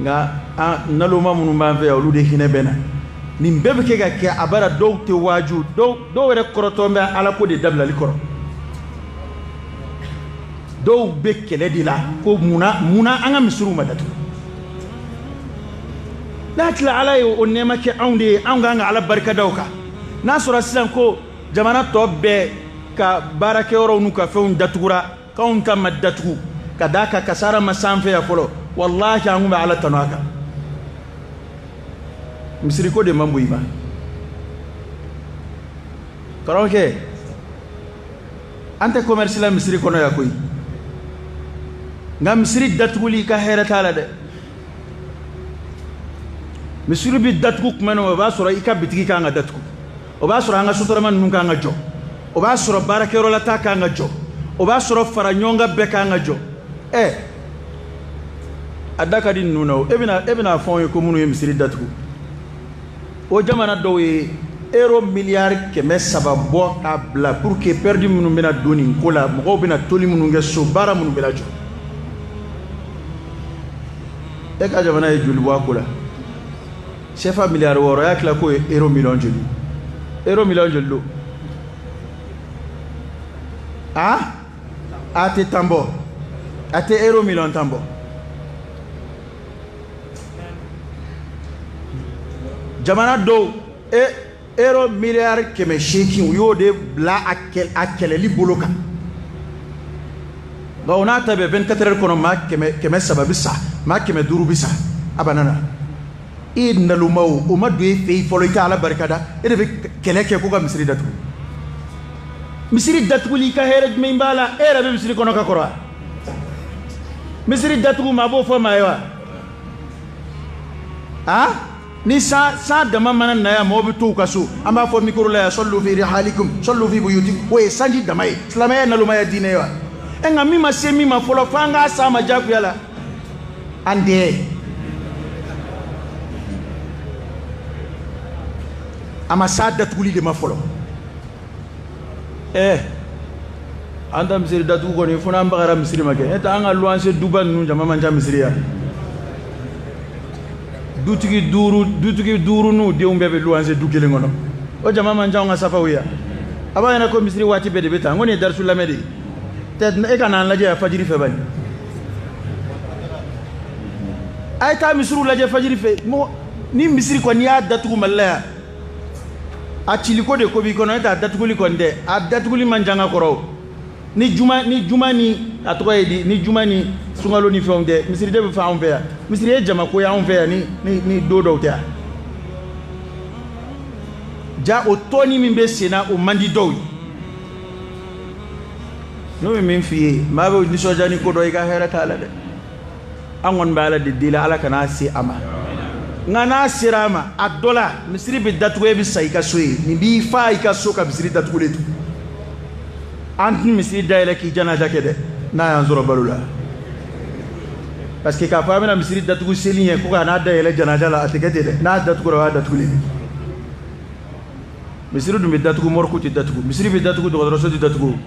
Nka an naloma minnu b'an fɛ yan, olu de hinɛ bɛ na. Nin bɛɛ bɛ kɛ ka kɛ a bara, dɔw tɛ waaju, dɔw yɛrɛ kɔrɔtɔ bɛ Ala ko de dabilali kɔrɔ. Dɔw bɛ kɛlɛ de la ko munna an ka misiriw ma datugu. N'a tila Ala ye o nɛɛma kɛ anw de ye, anw k'an ka Ala barikada o kan. N'a sɔrɔ sisan ko jamana tɔ bɛɛ ka baarakɛyɔrɔw n'u ka fɛnw datugura, k'anw ta ma datugu ka d'a kan kasara ma sanfɛ yan fɔlɔ, walahi an kun bɛ Ala tanu a kan. Misiriko de man bon i ma, karamɔgɔkɛ. An tɛ commerce la misiri kɔnɔ yan koyi, nka misiri datuguli, i ka hɛrɛ t'a la dɛ. Misiri bɛ datugu tuma min, o b'a sɔrɔ i ka bitigi kan ka datugu, o b'a sɔrɔ an ka sotarama ninnu kan ka jɔ, o b'a sɔrɔ baarakɛyɔrɔlata kan ka jɔ, o b'a sɔrɔ fara ɲɔgɔn kan bɛɛ kan ka jɔ. Ɛ, a da ka di ninnu na o. E bɛna fɔ anw ye ko minnu ye misiri datugu, o jamana dɔw ye euro miliyari 300 bɔ k'a bila pour que perdu minnu bɛna don nin ko la, mɔgɔw bɛna toli minnu kɛ so, baara minnu bɛna jɔ. E ka jamana ye joli bɔ a ko la? CFA miliyari 6, y'a tila k'o ye euro miliyɔn joli? Euro miliyɔn joli don? A a tɛ 10 bɔ, a tɛ euro miliyɔn 10 bɔ. Jamana dɔw e euro miliyari 800, u y'o de bila a kɛlɛli bolo kan. Nka o n'a ta bɛɛ, 24 heures kɔnɔ, maa 300 bɛ sa, maa 500 bɛ sa a bana na. E ye naloma o, o ma don e fɛ yen fɔlɔ, i tɛ Ala barikada. E de bɛ kɛlɛ kɛ ko ka misiri datugu. Misiri datuguli, i ka hɛrɛ jumɛn b'a la? E yɛrɛ bɛ misiri kɔnɔ ka kɔrɔ wa? Misiri datugu, maa b'o fɔ maa ye wa? A ni san san dama mana na yan, mɔgɔw bɛ to u ka so. An b'a fɔ micro la yan: صلوا في رحالكم، صلوا في بيوتكم. O ye sanji dama ye. Silamɛya ye nalomaya diinɛ ye wa? Ɛ, nka min ma se min ma fɔlɔ, f'an k'a s'a ma diyagoya la. An tɛ a ma s'a datuguli de ma fɔlɔ. Ɛ, an ta misiri datugu kɔni, fo n'an bagara misiri ma kɛ. Ne tɛ an ka luwanse duba ninnu jama man ca misiri yan. Dutigi duuru, dutigi duuru n'u denw bɛɛ bɛ luwanse du kelen kɔnɔ, o jama man ca anw ka safaw yan. A b'a ɲɛna ko misiri waati bɛɛ de bɛ taa. N ko nin ye darisu lamɛn de ye tɛ. E ka n'an lajɛ yan fajiri fɛ bani. A ye taa misiriw lajɛ fajiri fɛ. Mɔgɔ ni misiri kɔni, n'i y'a datugu Mali la yan, a ciliko de ko b'i kɔnɔ. E t'a datuguli kɔni tɛ, a datuguli man jan ka kɔrɔ o. Ni juma ni a tɔgɔ ye di, ni juma ni sunkalo ni fɛnw tɛ, misiri de bɛ fɛ anw fɛ yan. Misiri ye jamako ye anw fɛ yan ni don dɔw tɛ yan. Ja o tɔni min bɛ sen na, o man di dɔw ye. N'o ye min f'i ye, maa bɛ nisɔndiya ni ko dɔ, i ka hɛrɛ t'a la dɛ. An kɔni bɛ Ala de deli, Ala kana se a ma. Nka n'a sera a ma, a dɔ la misiri bɛ datugu, e bɛ sa i ka so ye. Nin b'i fa i ka so ka misiri datugulen to. An tɛ misiri dayɛlɛ k'i janaja kɛ dɛ, n'a y'an sɔrɔ balo la. Parce que k'a fɔ an bɛna misiri datugu seli ɲɛ ko ka n'a dayɛlɛ janaja la, a tɛ kɛ ten dɛ. N'a datugura, o y'a datugulen ye. Misiri dun bɛ datugu, morgue tɛ datugu. Misiri bɛ datugu, dɔgɔtɔrɔso tɛ datugu.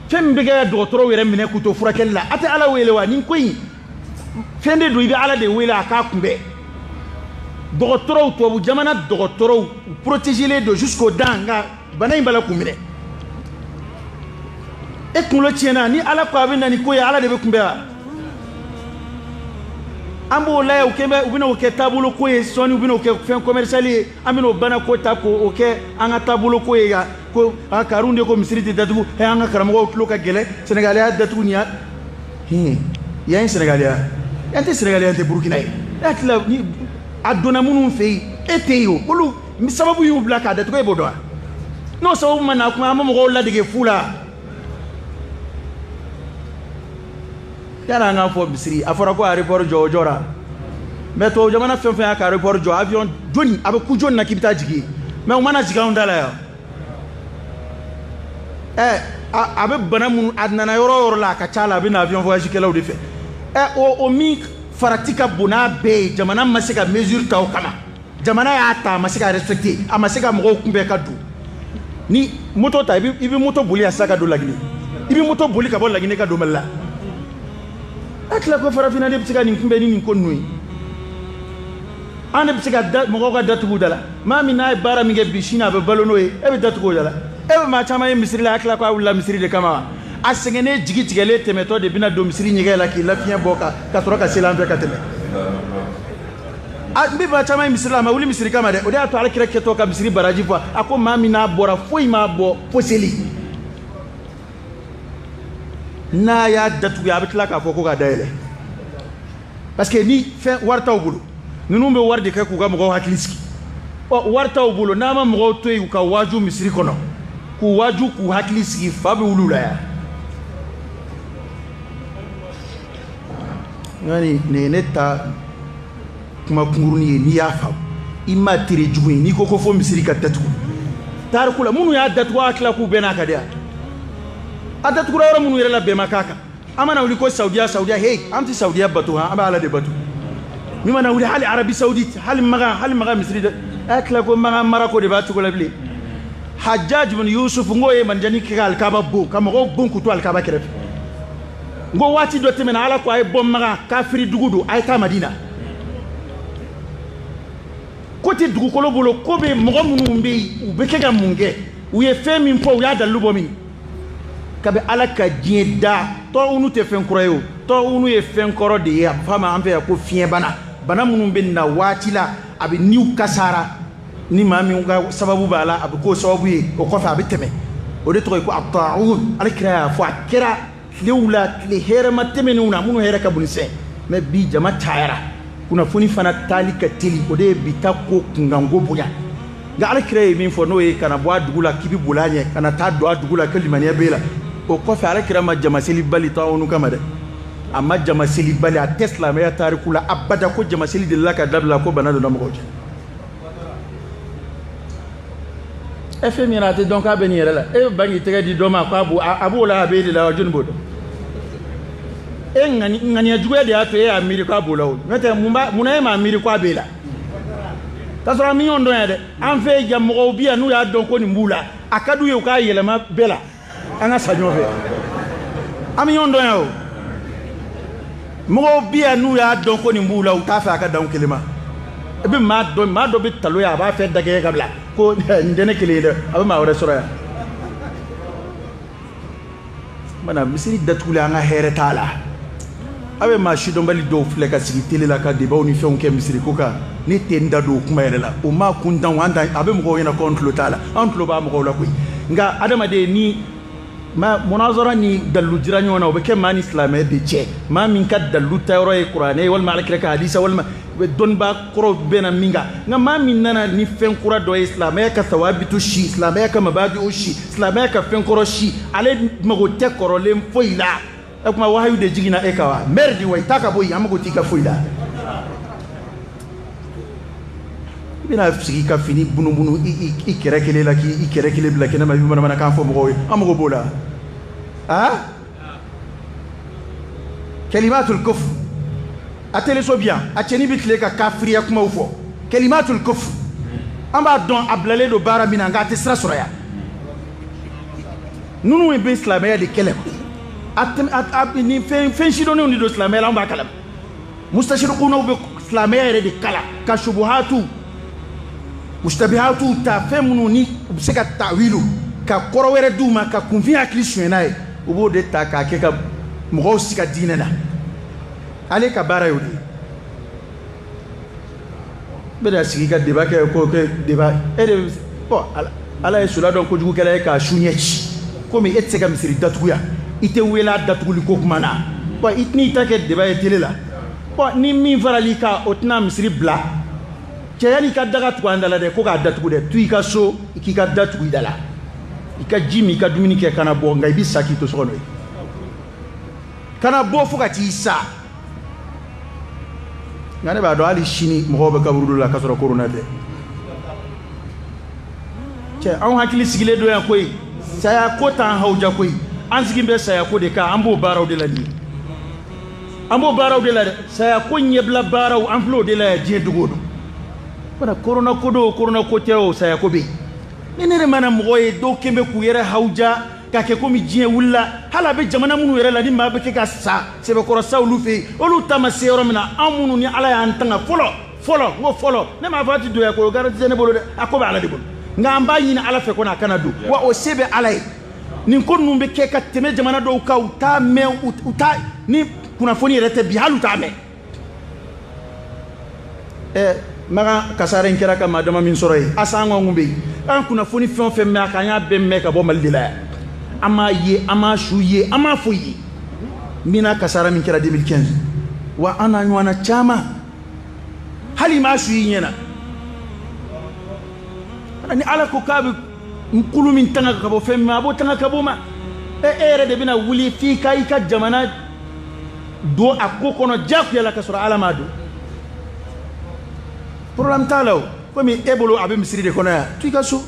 Fɛn min bɛ kɛ dɔgɔtɔrɔw yɛrɛ minɛ k'u to furakɛli la, a tɛ Ala wele wa? Nin ko in, fɛn de don, i bɛ Ala de wele a k'a kunbɛn. Dɔgɔtɔrɔw, tubabu jamana dɔgɔtɔrɔw, u protégelen don jusqu'au dents, nka bana in b'a la k'u minɛ. E kunkolo tiɲɛna. Ni Ala ko a bɛ na ni ko ye, Ala de bɛ kunbɛn wa? An b'o lajɛ, u kɛ bɛ u bɛna o kɛ taabolo ko ye sɔɔni, u bɛna o kɛ fɛn commercial ye. An bɛna o bana ko ta k'o kɛ an ka taabolo ko ye yan ko a karun de ko misiri tɛ datugu. Ɛ, an ka karamɔgɔw tulo ka gɛlɛn. Sénégal y'a datugu nin ya hin yan ye. Sénégal ya yan tɛ, Sénégal yan tɛ, Burukina ye. E hakili la ni a donna minnu fɛ yen, e tɛ yen o, olu sababu y'u bila k'a datugu, e b'o dɔn wa? N'o sababu ma na kuma, an bɛ mɔgɔw ladege fu la. Yanni an k'a fɔ misiri, a fɔra ko aéroport jɔ, o jɔra. Mais tubabu jamana fɛn fɛn y'a ka aéroport jɔ, avion joni a bɛ ku joni na k'i bɛ taa jigin? Mais u mana jigin anw da la yan. Ɛ, a bɛ bana minnu, a nana yɔrɔ o yɔrɔ la, a ka ca la, a bɛ na avion voyage kɛlaw de fɛ. Ɛ, o min farati ka bon n'a bɛɛ ye, jamana ma se ka mesure ta o kama. Jamana y'a ta, a ma se ka respecter, a ma se ka mɔgɔw kunbɛn ka don. Ni moto ta, i bɛ moto boli yan sisan ka don Laginɛ, i bɛ moto boli ka bɔ Laginɛ ka don Mali la. A tila ko farafinna de bɛ se ka nin kunbɛn ni nin ko ninnu ye. An de bɛ se ka mɔgɔw ka datugu da la. Maa min n'a ye baara min kɛ bi, sini a bɛ balo n'o ye, e bɛ datugu o da la. E bɛ maa caman ye misiri la, a tila ko a wulila misiri de kama wa? A sɛgɛnnen, jigi tigɛlen tɛmɛtɔ de bɛna don misiri ɲɛgɛn la k'i lafiɲɛ bɔ ka sɔrɔ ka seli an fɛ ka tɛmɛ. A n bɛ maa caman ye misiri la, a ma wuli misiri kama dɛ. O de y'a to Ala kira kɛtɔ ka misiri baraji fɔ, a ko maa min n'a bɔra, foyi m'a bɔ fo seli, n'a y'a datugu, a bɛ tila k'a fɔ ko k'a dayɛlɛ, parce que ni fɛn wari t'aw bolo, ninnu bɛ wari de kɛ k'u ka mɔgɔw hakili sigi. Ɔ, wari t'aw bolo, n'a ma mɔgɔw to yen u ka waaju misiri kɔnɔ, k'u waaju k'u hakili sigi, fa bɛ wuli u la yan. Nka nin ye ne ta kuma kunkurunin ye. N'i y'a faamu, i ma tere jugu ye. N'i ko fo misiri ka datugu tariku la, minnu y'a datugu, a tila k'u bɛɛ n'a ka di a datugura yɔrɔ minnu yɛrɛ la, bɛn ma k'a kan. An mana wuli ko Saudiya, Saudiya, hey, an tɛ Saudiya bato han, an bɛ Ala de bato. Min mana wuli, hali Arabie Saoudite, hali Maga misiri dɛ, a tila ko Maga marako de b'a cogo la bilen. Hajjaj bin Yusuf, n k'o ye manjani kɛ ka alikaba bon, ka mɔgɔw bon k'u to alikaba kɛrɛfɛ. N ko waati dɔ tɛmɛna, Ala ko a ye bɔ Maga, kafiri dugu don, a ye taa Madina. Ko tɛ dugukolo bolo, ko bɛ mɔgɔ minnu bɛ yen, u bɛ kɛ ka mun kɛ? U ye fɛn min fɔ, u y'a dalilu bɔ min? Kabi Ala ka diɲɛ da, tɔunu tɛ fɛn kura ye. O tɔunu ye fɛn kɔrɔ de ye. A bɛ fɔ a ma an fɛ yan ko fiɲɛbana, bana minnu bɛ na waati la, a bɛ niw kasara. Ni maa min ka sababu b'a la, a bɛ k'o sababu ye, o kɔfɛ a bɛ tɛmɛ. O de tɔgɔ ye ko ataun. Ala kira y'a fɔ, a kɛra tilew la, tile hɛrɛma tɛmɛnenw na, minnu hɛrɛ ka bon ni sɛn. Mais bi jama cayara, kunnafoni fana taali ka teli, o de ye bi ta ko kunkanko bonya. Nka Ala kira ye min fɔ, n'o ye kana bɔ a dugu la k'i bɛ boli a ɲɛ, kana taa don a dugu la ko limaniya b'e la. O kɔfɛ, Ala kira ma jama seli bali tawunu kama dɛ, a ma jama seli bali. A tɛ silamɛya tariku la abada ko jama seli delila ka dabila ko bana donna mɔgɔw cɛ. E fɛn min a tɛ dɔn k'a bɛ nin yɛrɛ la, e bɛ ban k'i tɛgɛ di dɔ ma k'a b'o, a b'o la, a b'e de la wa? Jɔnni b'o dɔn? E ŋaniya juguya de y'a to e y'a miiri k'a b'o la. O n'o tɛ, mun b'a munna e m'a miiri k'a b'e la, k'a sɔrɔ an bɛ ɲɔgɔn dɔn yan dɛ? An fɛ yan, mɔgɔw bi yan, n'u y'a dɔn ko nin b'u la, a ka d'u ye u k'a yɛlɛma bɛɛ la, an ka sa ɲɔgɔn fɛ. An bɛ ɲɔgɔn dɔn yan. O mɔgɔw bi yan, n'u y'a dɔn ko nin b'u la, u t'a fɛ a ka dan kelen ma. I bɛ maa dɔn, maa dɔ bɛ talo yan, a b'a fɛ dagɛ ka bila ko nin tɛ ne kelen ye dɛ, a bɛ maa wɛrɛ sɔrɔ yan. Mana misiri datugulen, an ka hɛrɛ t'a la. A bɛ maa sidɔnbali dɔw filɛ ka sigi télé la ka débatw ni fɛnw kɛ misiri ko kan. Ne tɛ n da don o kuma yɛrɛ la, o maa kuntanw. An ta a bɛ mɔgɔw ɲɛna ko an tulo t'a la, an tulo b'a mɔgɔw la koyi. Nka adamaden ni ma munazara ni dalilu jira ɲɔgɔn na, o bɛ kɛ maa ni silamɛ de cɛ. Maa min ka dalilu tayɔrɔ ye kuranɛ ye, walima Alakira ka hadisa, walima dɔnnibaa kɔrɔw bɛnna min kan. Nka maa min nana ni fɛn kura dɔ ye, silamɛya ka sawabitu si, silamɛya ka mabadiw si, silamɛya ka fɛn kɔrɔ si, ale mago tɛ kɔrɔlen foyi la. E kuma wahayu de jiginna e kan wa? Merde wa, i ta ka bɔ yen, an mago t'i ka foyi la. I bɛna sigi ka fini bunubunu i kɛrɛ kelen la, k'i kɛrɛ kelen bila kɛnɛ ma, i bɛ manamanakan fɔ mɔgɔw ye, an mago b'o la. Ah, kalimatul kufr, a teleso bi yan, a cɛnin bɛ tile ka kafiriya kumaw fɔ, kalimatul kufr. An b'a dɔn a bilalen don baara min na, nka a tɛ sira sɔrɔ yan. Ninnu bɛ silamɛya de kɛlɛ. A tɛmɛ a ni fɛn fɛn sidɔnnenw de don silamɛya la, an b'a kalama. Mustashriqunaw bɛ silamɛya yɛrɛ de kalan ka shubuhatu mustabihatu ta, fɛn minnu ni u bɛ se ka tawilu ka kɔrɔ wɛrɛ d'u ma, ka kunfin hakili suɲɛ n'a ye, u b'o de ta k'a kɛ ka mɔgɔw siga diinɛ na. Ale ka baara y'o de ye. Bɛna sigi ka débat kɛ, ko kɛ débat e de bon. Ala ye sula dɔn kojugukɛla ye k'a su ɲɛ ci. Komi e tɛ se ka misiri datugu yan, i tɛ wele a datuguli ko kuma na. Bon, i tɛn'i ta kɛ débat ye télé la. Bon, ni min faral'i kan, o tɛna misiri bila. Cɛ, yanni i ka daga tugu an da la dɛ, ko k'a datugu dɛ, to i ka so, i k'i ka da tugu i da la, i ka ji min, i ka dumuni kɛ, kana bɔ. Nka i bɛ sa k'i to so kɔnɔ yen, kana bɔ fo ka t'i sa. Nka ne b'a dɔn, hali sini mɔgɔw bɛ kaburudo la k'a sɔrɔ korona tɛ. Cɛ, anw hakili sigilen don yan koyi. Saya ko t'an hawuja koyi. An sigi bɛ saya ko de kan, an b'o baaraw de la nin ye, an b'o baaraw de la dɛ. Saya ko ɲɛbila baaraw, an filɛ o de la yan diɲɛ dugu o don. Bana korona ko don, korona ko tɛ, o saya ko bɛ yen. Ni ne de mana mɔgɔ ye, dɔw kɛn bɛ k'u yɛrɛ hawuja k'a kɛ komi diɲɛ wulila. Hali a bɛ jamana minnu yɛrɛ la, ni maa bɛ kɛ ka sa sɛbɛkɔrɔ sa olu fɛ yen, olu ta ma se yɔrɔ min na, an minnu ni Ala y'an tanga fɔlɔ. Fɔlɔ, n ko fɔlɔ, ne m'a fɔ a ti don yan ko garantie tɛ ne bolo dɛ, a ko bɛ Ala de bolo. Nka an b'a ɲini Ala fɛ ko a kana don, wa o se bɛ Ala ye. Nin ko ninnu bɛ kɛ ka tɛmɛ jamana dɔw kan, u t'a mɛn, u t'a ni kunnafoni yɛrɛ tɛ bi, hali u t'a mɛn. Makan kasara in kɛra ka maa dama min sɔrɔ yen, asa an kun bɛ yen, an kunnafoni fɛn o fɛn mɛn a kan, an y'a bɛɛ mɛn ka bɔ Mali de la yan. An m'a ye, an m'a su ye, an m'a foyi ye. Mina kasara min kɛra 2015, wa an n'a ɲɔgɔnna caman, hali m'a su i ɲɛna. Ni Ala ko k'a bɛ kulu min tanga ka bɔ fɛn min ma, a b'o tanga ka bɔ o ma. E yɛrɛ de bɛna wuli f'i ka i ka jamana don a ko kɔnɔ diyagoya la ka sɔrɔ Ala m'a don. Problème t'a la o, komi e bolo a bɛ misiri de kɔnɔ yan, to i ka so.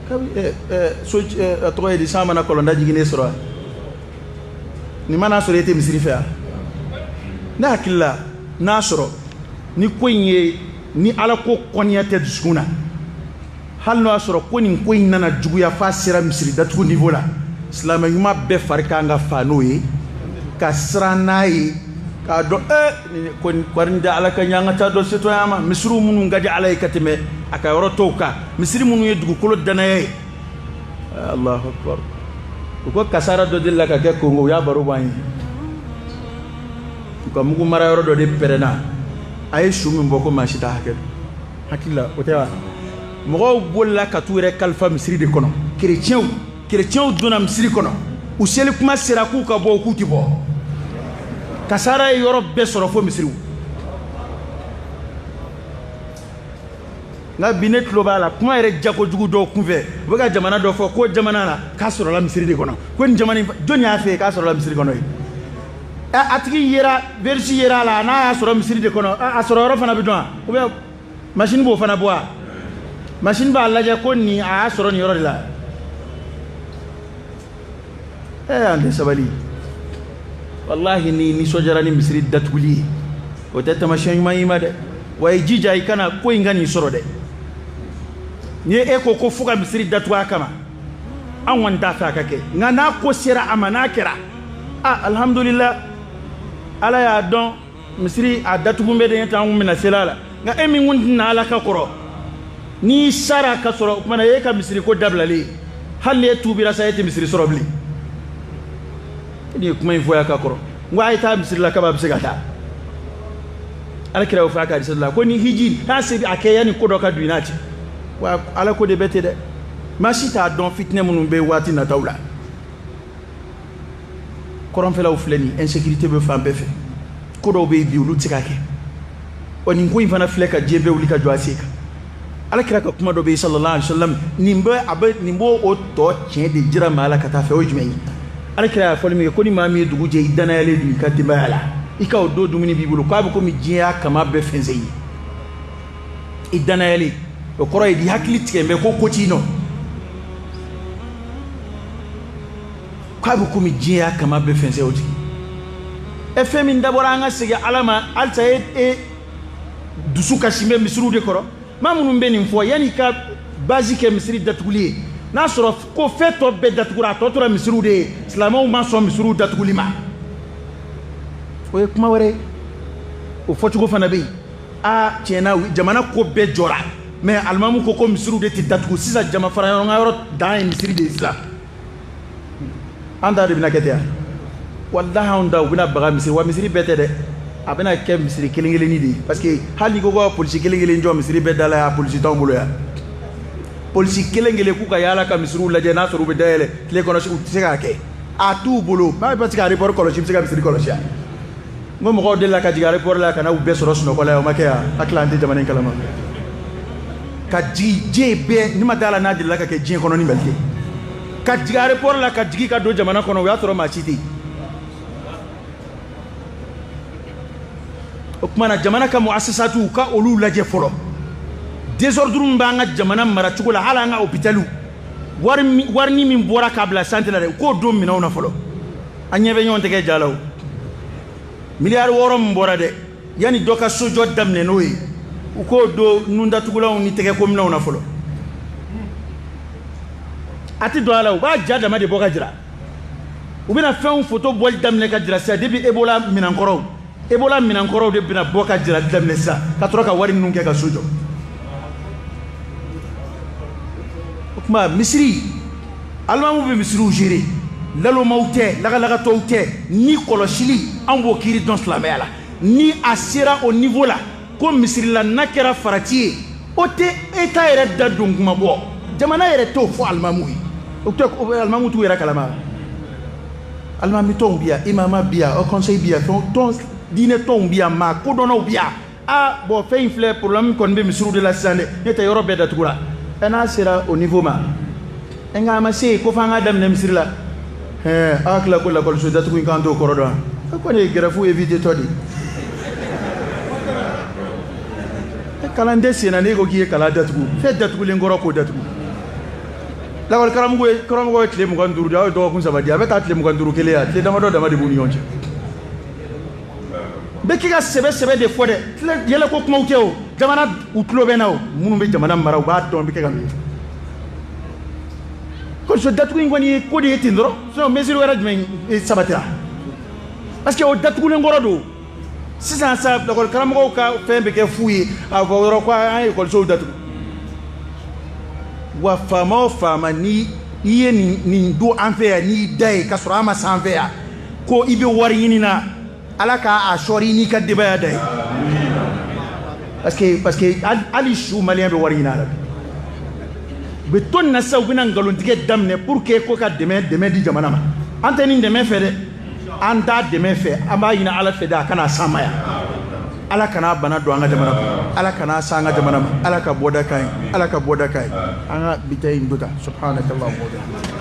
Kabi so a tɔgɔ ye di, san mana kɔlɔnda jiginnen sɔrɔ, nin mana sɔrɔ e tɛ misiri fɛ yan. Ne hakili la, n'a sɔrɔ ni ko in ye ni Ala ko kɔniya tɛ dusukun na, hali n'o y'a sɔrɔ ko nin ko in nana juguya f'a sera misiri datugu niveau la, silamɛ ɲuman bɛɛ fari kan ka fa n'o ye, ka siran n'a ye, k'a dɔn ko nin tɛ Ala ka ɲɛ, an ka taa dɔn setɔya ma. Misiriw minnu ka di Ala ye ka tɛmɛ a ka yɔrɔ tɔw kan, misiri minnu ye dugukolo danaya ye. Allahu akbar. U ko kasara dɔ delila ka kɛ Kongo, u y'a baro bɔ an ye. U ka mugu mara yɔrɔ dɔ de pɛrɛnna, a ye su min bɔ ko maa si t'a hakɛ dɔn. Hakili la o tɛ wa? Mɔgɔw bolila ka t'u yɛrɛ kalifa misiri de kɔnɔ. Kerecɛnw donna misiri kɔnɔ, u seli kuma sera k'u ka bɔ, u k'u ti bɔ. Kasara ye yɔrɔ bɛɛ sɔrɔ fo misiriw. Nka bi ne tulo b'a la kuma yɛrɛ jagojugu dɔw kunfɛ, u bɛ ka jamana dɔ fɔ ko jamana la k'a sɔrɔla misiri de kɔnɔ, ko nin jamana in jɔnni y'a fɛ yen k'a sɔrɔla misiri kɔnɔ yen? A tigi yera, virus yera a la, n'a y'a sɔrɔ misiri de kɔnɔ, a sɔrɔ yɔrɔ fana bɛ dɔn wa? Ou bien machine b'o fana bɔ wa? Machine b'a lajɛ ko nin a y'a sɔrɔ nin yɔrɔ de la. An tɛ sabali. Walahi ni nisɔndiyara ni misiri datuguli ye, o tɛ taamasiyɛn ɲuman y'i ma dɛ. Wa i jija i kana ko in ka n'i sɔrɔ dɛ. Ni e ko ko fo ka misiri datugu a kama, an kɔni t'a fɛ a ka kɛ, nka n'a ko sera a ma, n'a kɛra, a alhamdulillah, Ala y'a dɔn misiri a datugu bɛ de ɲɛ tɛ an kun bɛna sela a la. Nka e min kun tɛna Ala ka kɔrɔ, n'i sara ka sɔrɔ o kumana e ka misiri ko dabilalen, hali ni e tuubira sa, e tɛ misiri sɔrɔ bilen. E ye kuma in fɔ ya ka kɔrɔ, n ko a ye taa misiri la kaba bɛ se ka taa. Ala kira y'o fɔ a ka hadisa la ko ni hiji n'a se a kɛ yanni ko dɔ ka don i n'a cɛ. Wa Ala ko de bɛ ten dɛ, maa si t'a dɔn fitinɛ minnu bɛ waati nataw la. Kɔrɔnfɛlaw filɛ nin, insécurité bɛ fan bɛɛ fɛ, ko dɔw bɛ yen bi olu tɛ se ka kɛ. Wa nin ko in fana filɛ ka diɲɛ bɛɛ wuli ka jɔ a sen kan. Ala kira ka kuma dɔ bɛ yen sallallahu alaihi wa sallam, nin bɛ a bɛ nin b'o o tɔ tiɲɛ de jira maa la ka taa fɛ. O ye jumɛn ye? Ala kira y'a fɔli min kɛ ko ni maa min ye dugu jɛ i danayalen don i ka denbaya la, i ka o don dumuni b'i bolo, k'a bɛ komi diɲɛ y'a kama bɛɛ fɛnsɛn i ye. I danayalen, o kɔrɔ ye di, hakili tigɛ bɛ ko ko t'i nɔ, k'a bɛ komi diɲɛ y'a kama bɛɛ fɛnsɛn o tigi. Ɛ fɛn min dabɔra an ka segin Ala ma, halisa e dusu kasi bɛ misiriw de kɔrɔ. Maa minnu bɛ nin fɔ, yanni ka base kɛ misiri datuguli ye, n'a sɔrɔ ko fɛn tɔ bɛɛ datugura, a tɔ tora misiriw de ye, silamɛw ma sɔn misiriw datuguli ma, o ye kuma wɛrɛ ye, o fɔcogo fana bɛ yen. Aa tiɲɛna, jamana ko bɛɛ jɔra, mais alimamu ko ko misiriw de tɛ datugu sisan, jama fara ɲɔgɔn kan yɔrɔ dan ye misiri de ye sisan. An ta de bɛna kɛ ten yan, walahi anw ta u bɛna baga misiri wa, misiri bɛɛ tɛ dɛ, a bɛna kɛ misiri kelen kelenni de ye, parce que hali n'i ko ko ka polisi kelen kelen jɔ misiri bɛɛ da la yan, polisi t'anw bolo yan. Polisi kelen kelen k'u ka yaala ka misiriw lajɛ n'a sɔrɔ u bɛ dayɛlɛ tile kɔnɔ, u tɛ se k'a kɛ, a t'u bolo. N'a bɛ se ka aéroport kɔlɔsi, i bɛ se ka misiri kɔlɔsi yan. N ko mɔgɔw delila ka jigin aéroport la ka na u bɛɛ sɔrɔ sunɔgɔ la yan, o ma kɛ yan? Hakili an tɛ jamana in kalama. Ka jigin diɲɛ bɛɛ, ni ma da la n'a delila ka kɛ diɲɛ kɔnɔ ni Mali tɛ, ka jigin aéroport la ka jigin ka don jamana kɔnɔ, o y'a sɔrɔ maa si tɛ yen. O tuma na jamana ka muasasatuw ka olu lajɛ fɔlɔ, désordre min b'an ka jamana maracogo la, hali an ka hôpitaliw warini min bɔra k'a bila santé la dɛ, u k'o don minɛnw na fɔlɔ. An ɲɛ bɛ ɲɔgɔn tɛgɛ ja la o, miliyari 6 min bɔra dɛ, yanni dɔ ka sojɔ daminɛ n'o ye, u k'o don nundatugulanw ni tɛgɛkominɛnw na fɔlɔ. A tɛ don a la, u b'a ja dama de bɔ ka jira. U bɛna fɛnw photo bɔli daminɛ ka jira sisan depuis Ebola minɛnkɔrɔw. Ebola minɛnkɔrɔw de bɛna bɔ ka jira daminɛ sisan ka sɔrɔ ka wari ninnu kɛ ka so jɔ. O tuma misiri, alimamuw bɛ misiriw gérer, lalomaw tɛ, lagalagatɔw tɛ, ni kɔlɔsili, anw b'o kiiri dɔn silamɛya la. Ni a sera o niveau la ko misirila n'a kɛra farati ye, o tɛ État yɛrɛ da don kuma bɔ, jamana yɛrɛ t'o fɔ alimamuw ye. O tɛ, alimamuw t'u yɛrɛ kalama. Alimami tɔnw bi yan, imama bi yan, haut conseil bi yan, fɛn tɔn diinɛ tɔnw bi yan, maa kodɔnnaw bi yan. Ah bon, fɛn in filɛ, problème kɔni bɛ misiriw de la sisan dɛ, n'o tɛ yɔrɔ bɛɛ datugura. Ɛ, n'a sera o niveau ma, ɛ, nka a ma se yen ko f'an k'a daminɛ misiri la. Ɛɛ, aw hakili la ko lakɔliso datugu in k'an t'o kɔrɔ dɔn wa? E kɔni ye grève éviter tɔ de ye. Kalan tɛ sen na, n'e ko k'i ye kalan datugu, fɛn datugulen kɔrɔ k'o datugu. Lakɔli karamɔgɔ ye, karamɔgɔ ye tile 25 di, aw ye dɔgɔkun 3 di, a bɛ taa tile 25 kelen ya, tile damadɔ dama de b'u ni ɲɔgɔn cɛ. Bɛɛ k'i ka sɛbɛ sɛbɛ de fɔ dɛ, tile yɛlɛ ko kumaw tɛ o. Jamana u tulo bɛ na o, minnu bɛ jamana mara u b'a dɔn bɛ kɛ ka min. Kɔlɔsi datugu in kɔni ye ko de ye ten dɔrɔn, sinon mesure wɛrɛ jumɛn sabatira? Parce que o datugulen kɔrɔ don. Sisan sa, lakɔli karamɔgɔw ka fɛn bɛ kɛ fu ye, a fɔ yɔrɔ ko an ye ekɔlisow datugu. Wa faama o faama, ni i ye nin don an fɛ yan, n'i da ye ka sɔrɔ an ma s'an fɛ yan ko i bɛ wari ɲini na, Ala k'a sɔɔri n'i ka denbaya da ye. Parce que hali su maliyɛn bɛ wari ɲini a la bi. U bɛ to nin na sisan, u bɛna nkalontigɛ daminɛ pour que ko ka dɛmɛ di jamana ma. An tɛ nin dɛmɛ fɛ dɛ, an t'a dɛmɛ fɛ, an b'a ɲini Ala fɛ dɛ, a kana s'an ma yan. Ala kana bana don an ka jamana kɔnɔ, Ala kana s'an ka jamana ma, Ala ka bɔda k'an ye, Ala ka bɔda k'an ye. An ka bi ta in to tan. Subhanaka Allahumma wa bihamdika.